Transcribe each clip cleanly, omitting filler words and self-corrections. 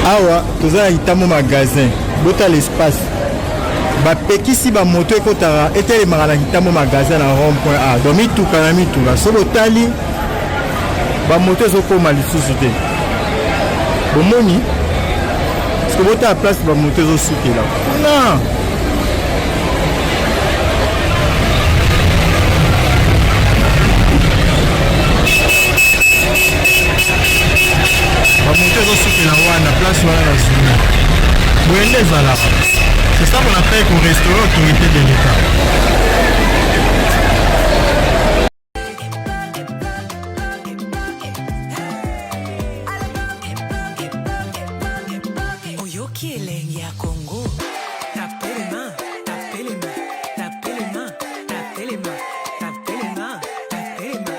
Awa toza na Itambo magasin, botala espace. Bapekisi ba moto ekotaka etelemaka na Kitambo magasin na rond point A. Donc mituka na mituka, so botali ba moto ezokoma lisusu te. Bomoni? Parce que botala place ba moto ezosukela kuna. Bamoto ezosukela wana place wana na zumi. Boye nde ezalaka. C'est ça qu'on appelle qu'on restaurer autorité de l'État. Oyoki elengi ya Congo. Tapelema, tapelema, tapelema, tapelema, tapelema, tapelema.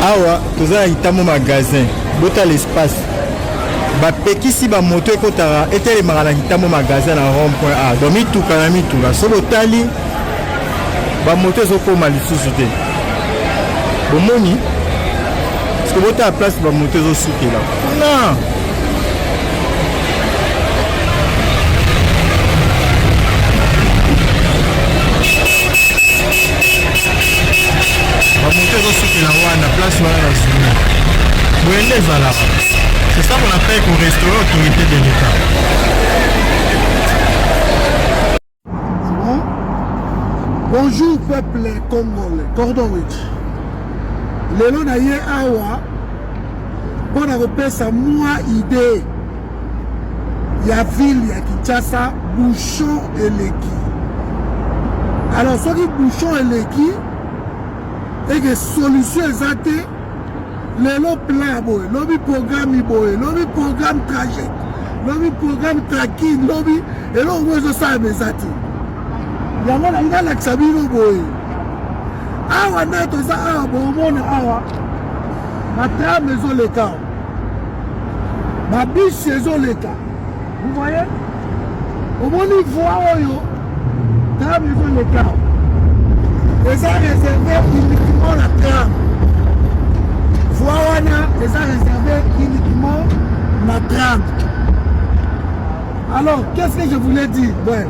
Awa toza na Itambo magasin, botala espace. Bapekisi ba moto ekotaka etelemaka na Kitambo magasin na rond point A. Donc mituka na mituka, so botali ba moto ezokoma lisusu te. Bomoni? Parce que botala place ba moto ezosukela kuna. Bamoto ezosukela wana place wana na zumi. Boye nde ezalaka. C'est ça qu'on appelle qu'on restaurer autorité de l'État. Bon. Bonjour peuple congolais, cordon wich. Lelo na ye awa mpo na kopesa mwa idee ya ville ya Kinshasa, bouchon eleki. Alors soki bouchon eleki eke solution eza te lelo plan ya boye lobi programme boye lobi programme trajet lobi programme tracking lobi eloko moko ezosalama eza te yango nalingi nalakisa bino boye awa nde toza awa bomona awa batrame ezoleka awa babisi ezoleka vous voyez omoni voi oyo tram ezoleka eza réservé uniquement na tram voi wana eza réservé uniquement na tram alors qu'est-ce que je voulais dire ouais,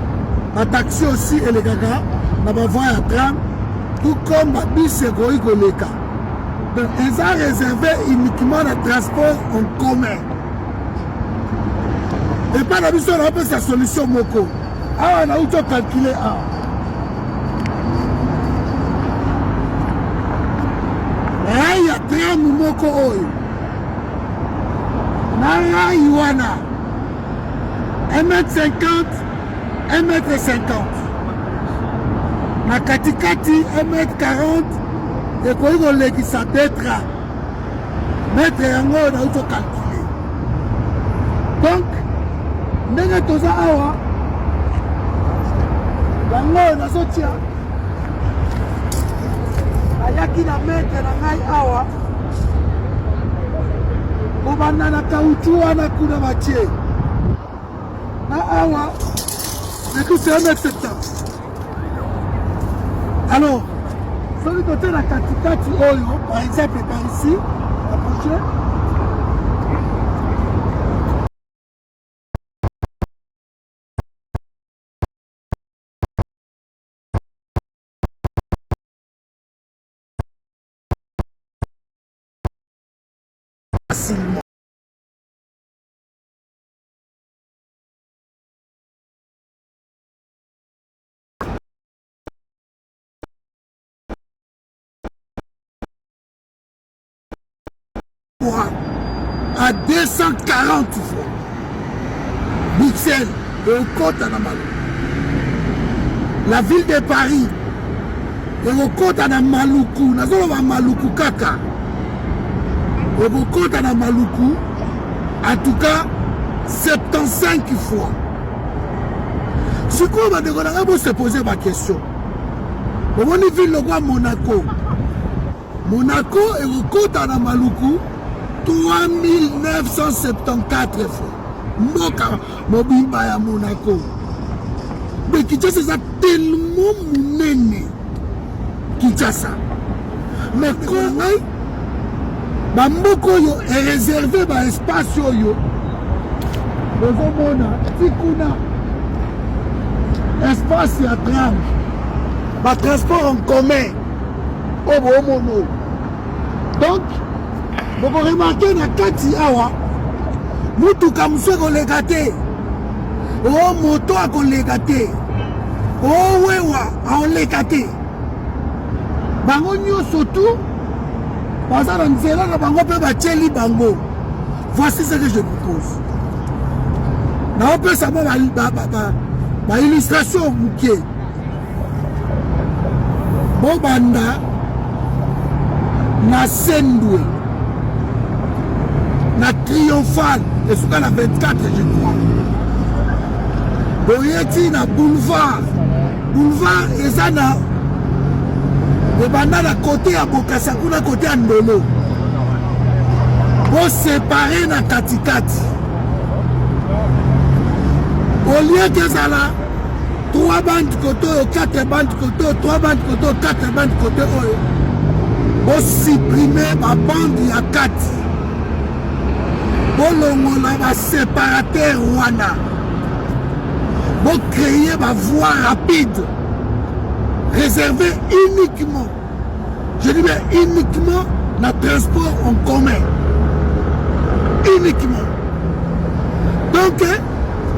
bataxi aussi elekaka na bavoi ya tram tout comme babisi ekoki koleka donc eza réservé uniquement na transport en commun epai na biso naopesa solution moko awa nauti okalkule awa rai ya tram moko oyo na rai wana 1m50 1m50 na katikati 1m40 ekoki kolekisa detra Maitre yango oyo nauti ocalcule. Donc ndenge toza awa yango oyo nazotia nayaki na maitre na ngai awa kobanda na kautu wana kuna batie na awa ekisi 1 mètre 70 alors soki totie na katikati oyo par exemple par ici approche facilement à 240 fois Bruxelles ekokota na Maluku la ville de Paris ekokota na Maluku nazoloba Maluku kaka ekokota na Maluku en tout cas 75 fois sikoyo bandeko na ngai bose pose baquestion bomoni ville lokwa monaco monaco ekokota na maluku 3974 fois mboka mobimba ya monaco me kinshasa eza tellement monene kinshasa me kongai. Bamboka oyo ereserve baespace oyo bozomona ti kuna espace ya tram, batransport en commun oyo boomona oyo. Donc bokoremarke na kati awa motuka mosusu ekoleka te, o moto akoleka te, o wewa akoleka te. Bango nyonso tu baza na nzela na bango mpe batieli bango. Voici ce que je propose. Naopesa mwa baillustration moke. Bobanda na Sendwe na Triomphal esuka na 24 je crois, boyeti na boulevard. Boulevard eza na ebanda na kote ya Bokasa kuna kote ya Ndolo, bosepare na katikati au lieu que ezala 3 bandes kote oyo, 4 bandes kote oyo, 3 bandes kote oyo, 4 bandes kote oyo, bosupprime babande ya kati, bolongola baseparateur wana, bocreye bavoie rapide réservée uniquement, je dis bien uniquement, na transport en commun uniquement. Donc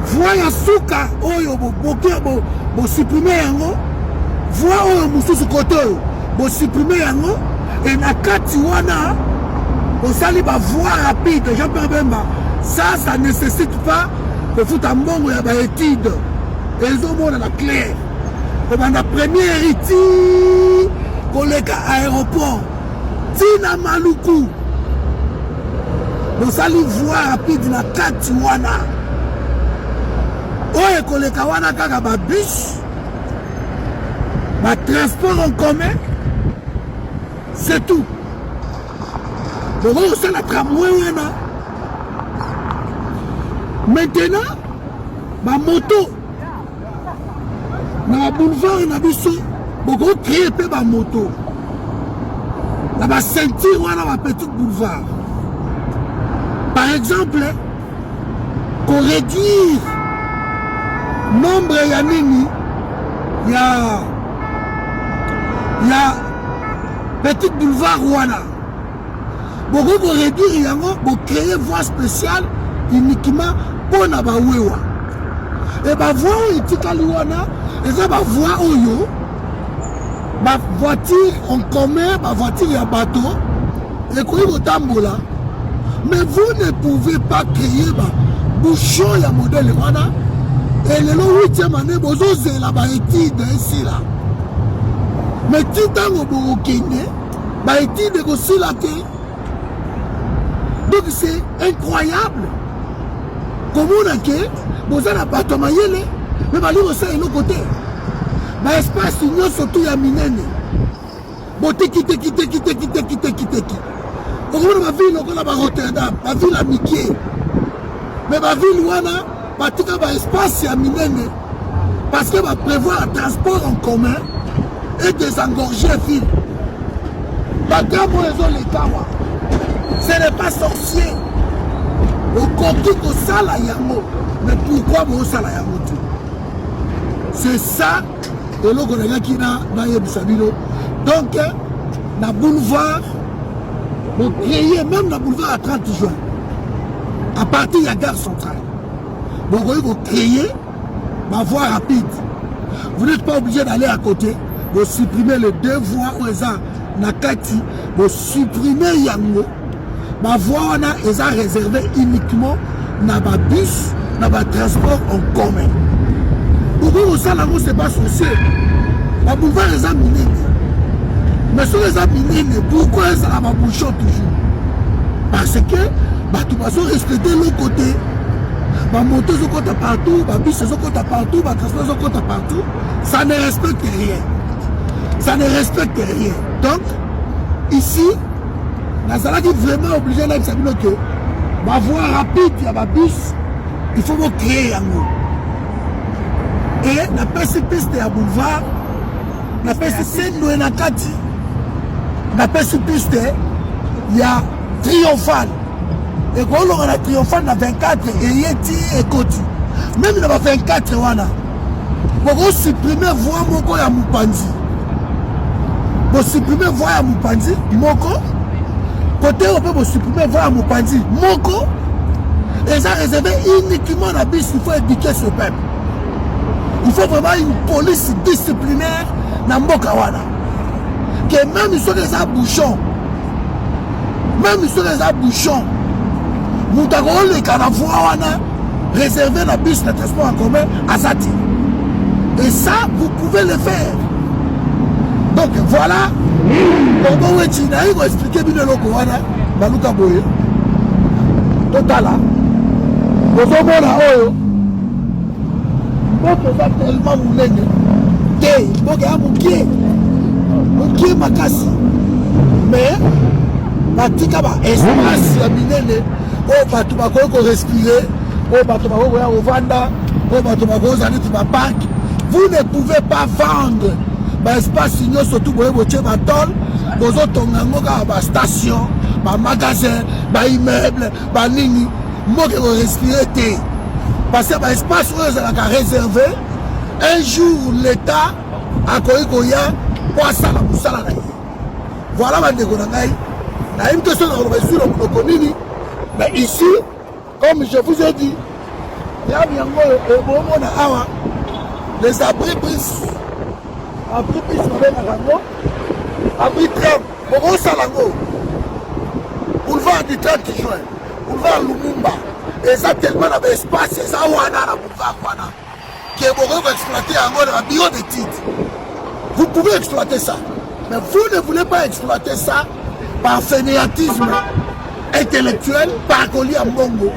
voie ya suka oyo bosupprime yango, voie oyo mosusu kote oyo bosupprime yango, e na kati wana bosali bavoie rapide. Jean-Pierre Bemba, ça ça nécessite pas kofuta mbongo ya baétude, ezomonana clair. Kobanda première ti koleka aéroport ti na Maluku, bosali voie rapide na kati wana. Oyo ekoleka wana kaka babus, batransport en commun, c'est tout. Bokoki kosala tramway wana. Maintenant bamoto na baboulevard na biso, bokocreye mpe bamoto na baceinture wana, bapetite boulevard par exemple, koréduire nombre ya nini ya petite boulevard wana. Bokoki koréduire yango, bocréer voie spéciale uniquement mpo na bawewa. E bavoie oyo etikali wana eza bavoie oyo bavoiture en commun, bavoiture ya bato ekoki kotambola. Mais vous ne pouvez pas créer ba bouchon ya modèle wana. Elelo 8e année bozozela baétude esila, mais ti ntango bokokende baétude ekosila te. Donc c'est incroyable komona ke boza na bato ya mayele me balingi kosala eloko te. Baespace nyonso tu ya minene boteki teki teki teki teki teki teki. Okomona bavile lokola baRotterdam, bavile ya mike, me bavile wana batika baespace ya minene parce que baprévoir transport en commun et désengorger ville. Batram oyo ezoleka wa, ce n'est pas sorcier, okoki kosala yango, mais pourquoi bosala yango te? C'est ça eloko nayaki nayebisa bino. Donc na boulevard bocréer, même na boulevard à 30 juin à partir ya gare centrale, bokoki kocréer bavoie rapide. Vous n'êtes pas obligé d'aller à côté. Bosupprimer les deux voies oyo eza na kati, bosupprimer yango. Bavoie wana eza réservé uniquement na babus, na batransport en commun. Bokoki kosala yango, c'est pas sorcier. Baboulevard eza minene, mais soki eza minene, pourquoi ezala babouchon toujours? Parce que bato bazorespecte eloko te. Bamoto ezokɔta partout, babus ezokɔta partout, batransport ezokɔta partout. Ça ne respecte rien, ça ne respecte rien. Donc ici nazalaki vraiment obligé nayebisa bino ke bavoie rapide ya babus, il faut bocréer yango. E napesi piste ya boulevard, napesi Sendwe na kati, napesi piste ya Triomphal ekolonga na Triomphal na 24 eye ti ekoti meme na ba 24 wana bokosupprime voi moko ya mopanzi, bosupprime voi ya mopanzi moko kote oyo mpe bosupprime voi ya mopanzi moko eza réservé uniquement na bus. Il faut éduquer ce peuple, il faut vraiment une police disciplinaire na mboka wana, ke même soki eza bouchon, même soki eza bouchon, moto akoleka na voi wana réservé na bus na transport en commun aza te. Et ça, vous pouvez le faire. Donc voilà, Bobo Wetchi naye koexplike bino eloko wana. Baluka boye, totala, bozomona oyo mboka eza tellement monene te, mboka ya mokie mokie makasi, mais batika ba espace ya minene oyo bato bakoki korespire, oyo bato bakoki koya kovanda, oyo bato bakozala neti bapark. Vous ne pouvez pas vendre baespace nyonso tu boye, botie batole, bozotonga yango kaka bastation, bamagasin, baimmeuble, banini. Mboka ekorespire te, parce que baespace oyo ezalaka réservé, un jour l'État akoki koya mpo asala mosala na ye. Voilà, bandeko na ngai, nayebi te soki nakoloba esu na monoko nini, mais ici, comme je vous ai dit, yami yango oyo ebomona awa, les abris bus, abri bus babengaka yango abri tram, bokosala yango boulevard du 30 juin, boulevard Lumumba. Eza tellement na baespace eza wana na boulevard wana ke bokoki koexploite yango na babureau d'étude. Vous pouvez exploiter ça, mais vous ne voulez pas exploiter ça par fainéantisme intellectuel, par kolia mbongo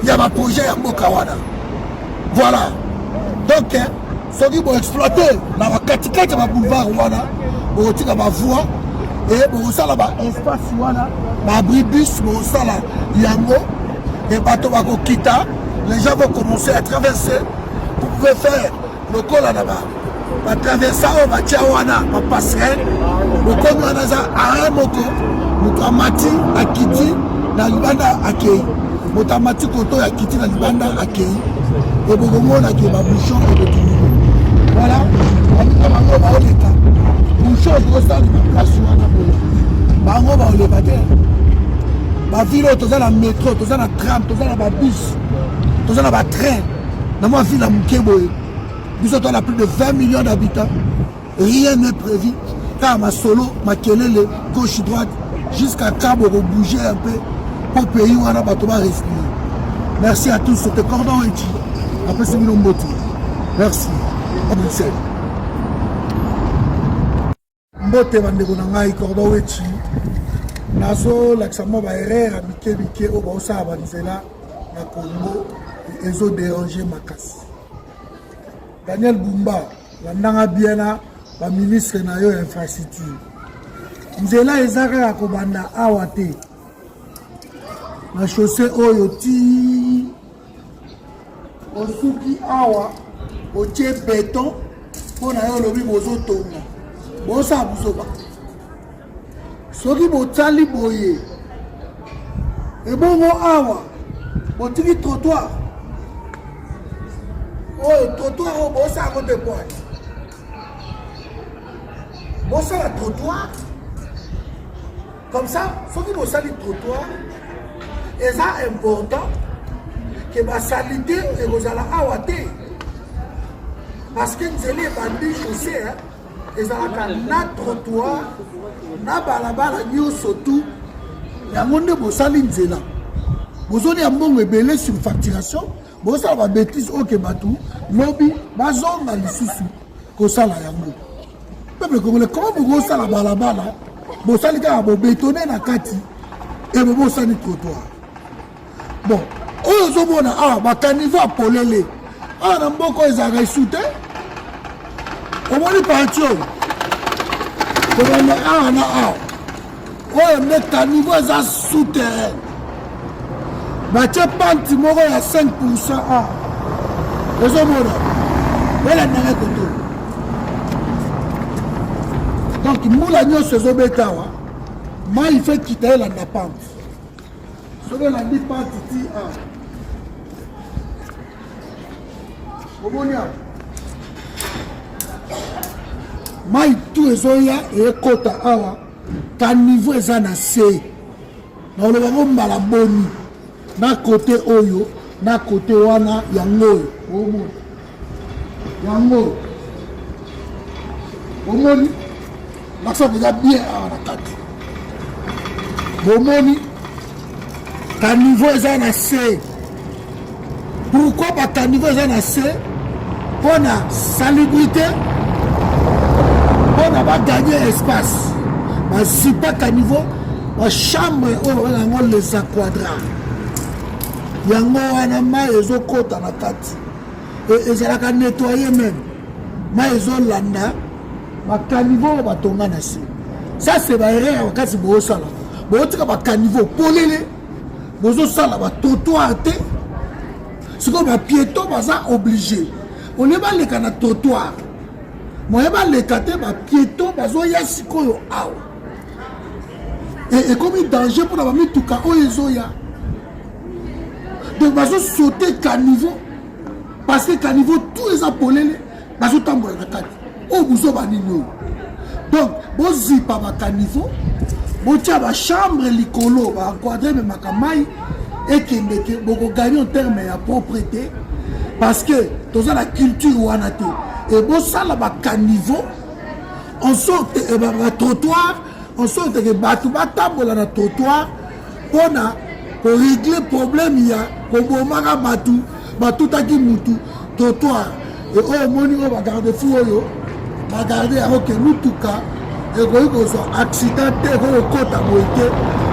ya baprojet ya mboka wana. Voilà, donc soki boexploite na bakatikati ya baboulevard wana, bokotika bavoi e bokosala baespace wana, baabri bus, bokosala yango e bato bakokita, les gens vont commencer à traverser. Vous pouvez faire lokola na batraversa oyo batia wana, bapasserelle. Bokomi wana, eza arrêt moko, moto amati, akiti na libanda, akei. Moto amati koto oyo, akiti na libanda, akei. Ebokomona ke babouchon ekokimi. Voilà, babika bango baoleka bouchon ekosala na place wana boye, bango baoleka te. Bavile oyo toza na métro, toza na tram, toza na babus, toza na batrain na mwa ville ya moke boye. Biso toza na plus de 20 millions d'habitants, rien n'est prévu, kaka masolo, makelele gauche droite. Jusqu'à quand bokobouger un peu po pays wana bato barespire? Merci à tous, c'était Cordon Eti, apesi bino mbote. Merci, Bruxelles. Mbote bandeko na ngai, Cordon Wetchi. Nazolakisa mwa baerreur ya mike mike oyo baosala banzela na Congo, ezoderange makasi. Daniel Bumba, landanga bien na baministre na yo ya infrastructure. Nzela eza kaka kobanda awa te na chaussée oyo ti osuki awa, otie beton mpo na yo, olobi bozotonga, bosala buzoba. Soki botali boye, ebongo awa botiki trottoir oyo, trottoir oyo bosala yango te pointe. Bosala trottoir comme ça. Soki bosali trottoir, eza important ke basalite ekozala awa te, parce que nzela ebandi chaussée ezalaka na trottoir na balabala nyonso tu. Yango nde bosali nzela, bozolia mbongo ebele sur facturation, bosala babétise oyo ke bato lobi bazonga lisusu kosala yango. Peuple congolais, comment bokosala balabala, bosali kaka bobetone na kati e bobosani trottoir? Bon, oyo ozomona awa, bacaniveau ya polele awa na mboka oyo ezalaka esu te. Omoni parti oyo kobanda awa na awa, oyo nde caniveau eza souterrain, batie pente moko ya 5 % awa. Ozomona, bolandaka koto. Donc mbula nyonso ezobeta awa, mai fe kita, elanda pente. Soki elandi pante ti awa, omoni awa mai tu ezoya ekota awa, caniveau eza na se. Nakoloba yango mbala boni na kote oyo na kote wana, yango oyo omoni yango oyo omoni lakisa mpenza bien awa na kati, bomoni caniveau eza na se. Pourquoi ba caniveau eza na se? Mpo na salubrité, mpo na baganye espace, bazipa caniveau, bachambre oyo babenga yango les aquadra, yango wana mai ezokota na kati, ezalaka nettoye meme, mai ezolanda bacaniveau oyo batonga na se. Ça c'est ba erreur ya makasi bozosala, bozotika bacaniveau polele, bozosala batrottoir te. Sikoyo bapieton baza oblige olie baleka na trottoir, moye baleka te, bapieton bazoya sikoyo awa, ekomi danger mpona bamituka oyo ezoya. Donc bazosaute caniveau parce que caniveau tout eza polele, bazotambola na kati. Oyo buzoba nini oyo? Donc bozipa bacaniveau, botia bachambre likolo, baencadre ememaka mai ekendeke, bokoganye en terme ya propreté parce que toza na culture wana te. E bosala bacaniveau en sorte batrottoir, en sorte ke bato batambola na trottoir mpona koregle problème ya kobomaka bato batutaki mutu trottoir. E oyo omoni oyo bagarde fou oyo bagarde yango ke mutuka ekoki kozwa accident te, ekoki kokota boye te,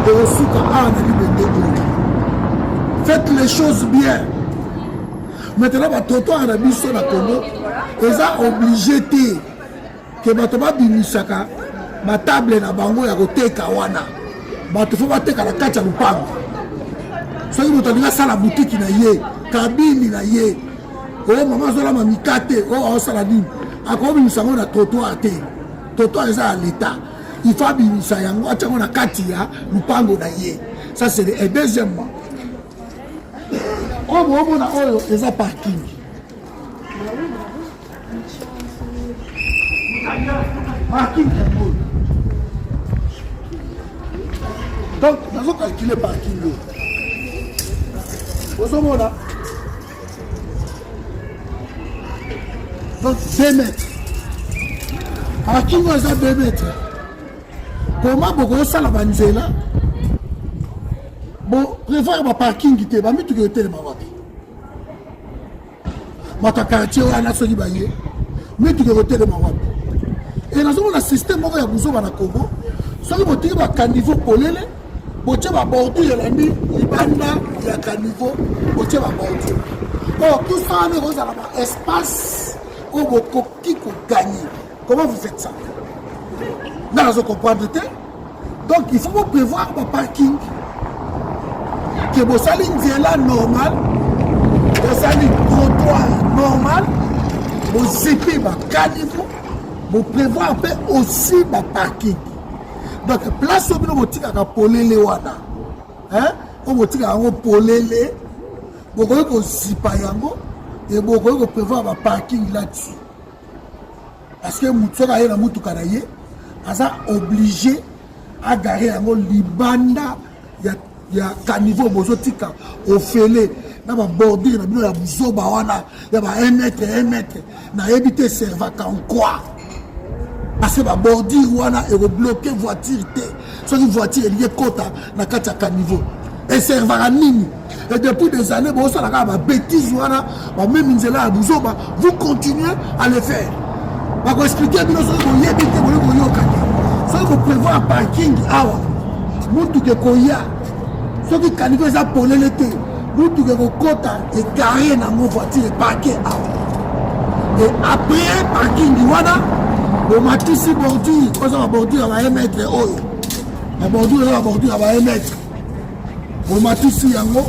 ekosuka awa na libende oyo. Faites les choses bien. Maintenant batrottoir na biso na Congo eza oblige te ke bato babimisaka batable na bango ya koteka wana. Bato fo bateka na kati ya lopango. Soki moto alingi asala butiki na ye, kabini na ye, oyo mama azolama mikate, oyo aosala nini, akobimisa yango na trottoir te. Trottoir eza ya leta, il faut abimisa yango, atia yango na kati ya lopango na ye. Ça c'est le deuxièmement. Oyo boomona oyo eza parking. Parking yango oyo. Donc nazo calculer parking oyo. Ozomona donc 2 mètres. Parking oyo eza 2 mètres. Comment bokosala banzela bo prévoir ba parking te, bamituka etelema wapi? Bato ya quartier wana soki baye, mituka ekotelema wapi? E nazomona système moko ya buzoba na Congo. Soki botiki bacaniveau polele, botie babordure elandi libanda ya caniveau, botie babordure oyo, tout ça wana ekozala ba espace oyo bokoki koganye. Comment vous faites ça? Nga nazo comprendre te. Donc il faut boprévoir baparking ke bosali nzela normal, bosali trottoir normal, bozipi bacaniveau, boprévoir mpe aussi baparking. Donc place oyo bino botikaka polele wana, oyo botikaka yango polele, bokoki kozipa yango e bokoki koprévoir baparking là-dessus. Parce que motu soki aye na mutuka na ye, aza obligé agare yango libanda ya caniveau. Bozotika ofele na babordure na bino ya buzoba wana ya ba 1 mètre 1 mètre, nayebi te servaka en quoi, parce que babordure wana ekobloke voiture te. Soki voiture elingi ekota na kati ya caniveau, eservaka nini? Et depuis des années bozosala kaka babétise wana, bamemi nzela ya buzoba, vous continuez à le faire. Bakoexplike bino soki boyebi te, boye koyoka te. Soki koprévoir parking awa, mutuka ekoya, soki caniveau eza polele te, mutuka ekokota egare nango, voiture eparke awa. Et après parking wana, bomatisi bordure, oza babordure ya ba 1 mètre, oyo babordure eza babordure ya ba 1 mètre, bomatisi yango,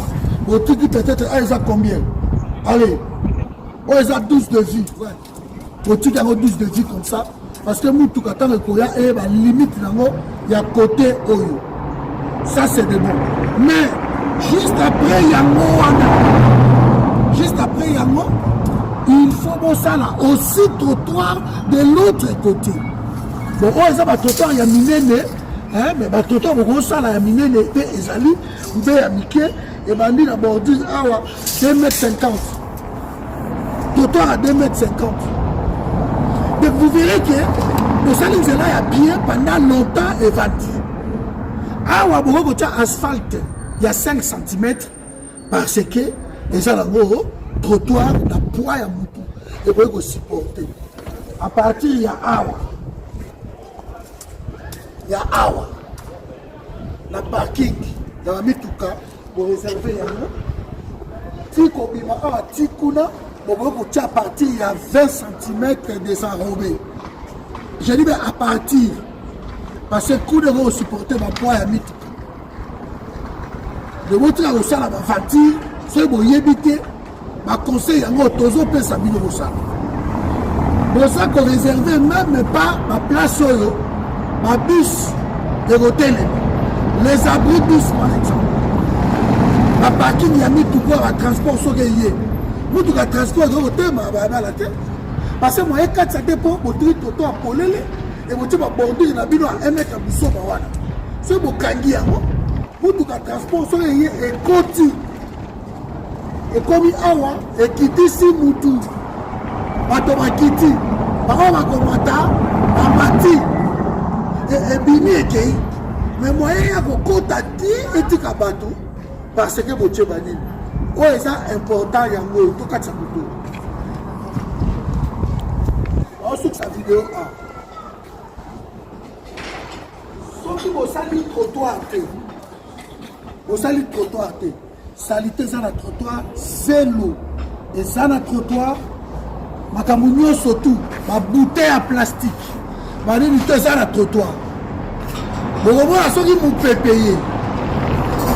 botiki peut-être oyo eza combien? Allez, oyo eza 12 de vie, botiki yango 12 de vie comme ça, parce que mutuka ntango ekoya eyeba limite nango ya côté oyo. Ça c'est de bon, mais Juste après yango wana, juste après yango, il faut bosala aussi trottoir de l'autre côté. Bon, oyo eza batrottoir ya minene, hein, mais batrottoir bokosala ya minene mpe ezali mpe ya mike, ebandi na bordure awa 2 mètres 50, trottoir à 2 mètres 50. Donc vous verrez que bosali nzela ya bien pendant longtemps. Evandi awa, bokoki kotia asphalte ya 5 cm parce que eza nango trottoir na poids ya mutu ekoki kosupporter. À partir ya awa, ya awa na parking ya bamituka, boréserver yango ti kobima awa ti kuna. Bokoki kotia à partir ya 20 cm désenrobé. Je dis bien à partir, parce que kuna ekoki kosupporter bapoids ya mituka. Botika kosala baaventure soki boyebi te. Baconseil yango tozopesa bino, kosala, boza koréserver même pas baplace oyo babus ekotelema, les abris bus par exemple, baparking ya mituka ya batransport. Soki eye mutuka ya transport, ekoki kotelema na balabala te parce que moye katisa te, mpo botiki toto ya polele, ekotie babordure na bino ya 1 mètre ya busoba wana. Soki bokangi yango, mutuka transport soki eye, ekoti, ekomi awa, ekitisi mutu, bato bakiti, bango bakomata, bamati, ebimi, ekei. Mais moyen ya kokota ti etika bato parce que botie banini. Oyo eza important, yango oyo tokatisa moto aosukisa video a. Soki bosali trottoir te, bosali trottoir te, saleté eza na trottoir, zelo eza na trottoir, makambo nyonso tu, babouteille ya plastique, banini to eza na trottoir. Bokomona soki mopepe ye,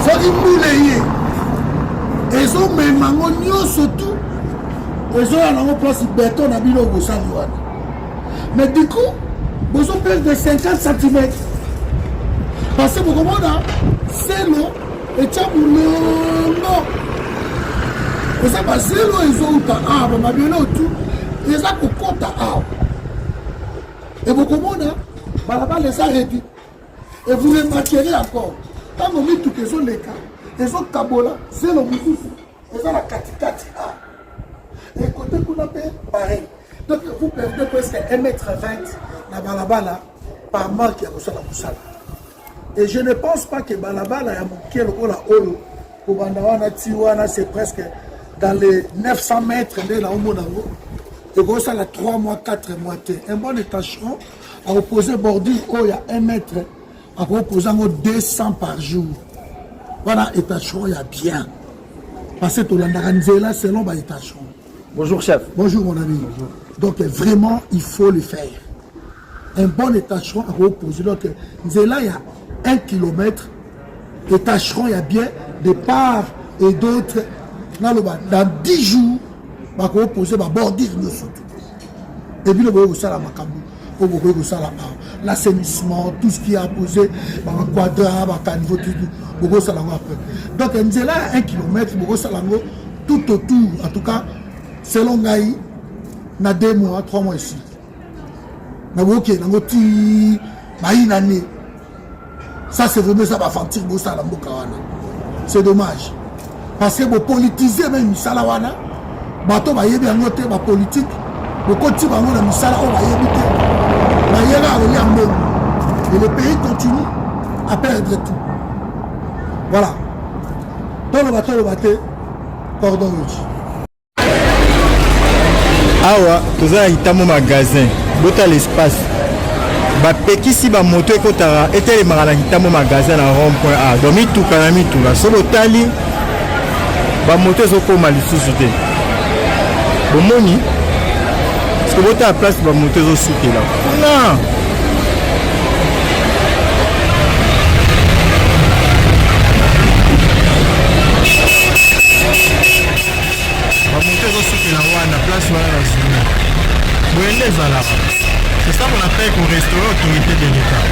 soki mbula ye, ezomema yango nyonso tu, ezoya nango place béton na bino bosali wana. Mais du coup bozoperdre 50 cm parce que bokomona zelo etya molongo, eza bazelo ezouta awa, bamabele otu eza kokɔta awa, e bokomona balabala eza réduit. Et vous remarquerez encore, ntango mituka ezoleka, ezokabola zelo mosusu eza na katikati awa, ekote kuna mpe pareil. Donc vous perdez presque 1 mètre 20 na balabala par manque ya kosala mosala. Et je ne pense pas que balabala ya moke lokola oyo, kobanda wana ti wana, c'est presque dans les 900 mètres nde naomona yango, ekosala 3 mois, 4 mois te. Un bon étacheron akopose bordure oyo ya 1 mètre, akopose yango 200 par jour. Wana étacheron ya bien, parce que tolandaka nzela selon baétacheron. Bonjour chef. Bonjour mon ami. Bonjour. Donc vraiment, il faut le faire. Un bon étacheron akopose donc nzela ya 1 km, étacheron ya bien de part et d'autre, naloba dans 10 jours bakopose babordure nyonso tu. Ebino bokoki kosala makambo oyo bokoki kosala awa, l'assainissement, tout ce qui a posé, baquadra, bacaniveau, tout bokosala yango après. Donc nzela ya 1 km, bokosala yango tout autour, en tout cas selon ngai, na 2 mois, 3 mois ici na bokokende yango ti bayina ne. Ça, c'est vraiment ça, baaventure bosala mboka wana. C'est dommage parce que bopolitise même misala wana. Bato bayebi yango te, bapolitike bokoti bango na misala oyo bayebi te, bayeka kolia mbongo et le pays continue à perdre tout. Voilà, toloba toloba te, cordon rouge. Awa toza na Kitambo Magasin. Botala espace, bapekisi bamoto ekotaka, etelemaka na Kitambo Magasin na rond point a. Donc mituka na mituka, so botali, bamoto ezokóma lisusu te. Bomoni, parce que botala place bamoto ezosukela kuna. Bamoto ezosukela wana, place wana na zumi boye nde ezalaka. C'est ça qu'on appelle qu'on restaurer autorité de l'État.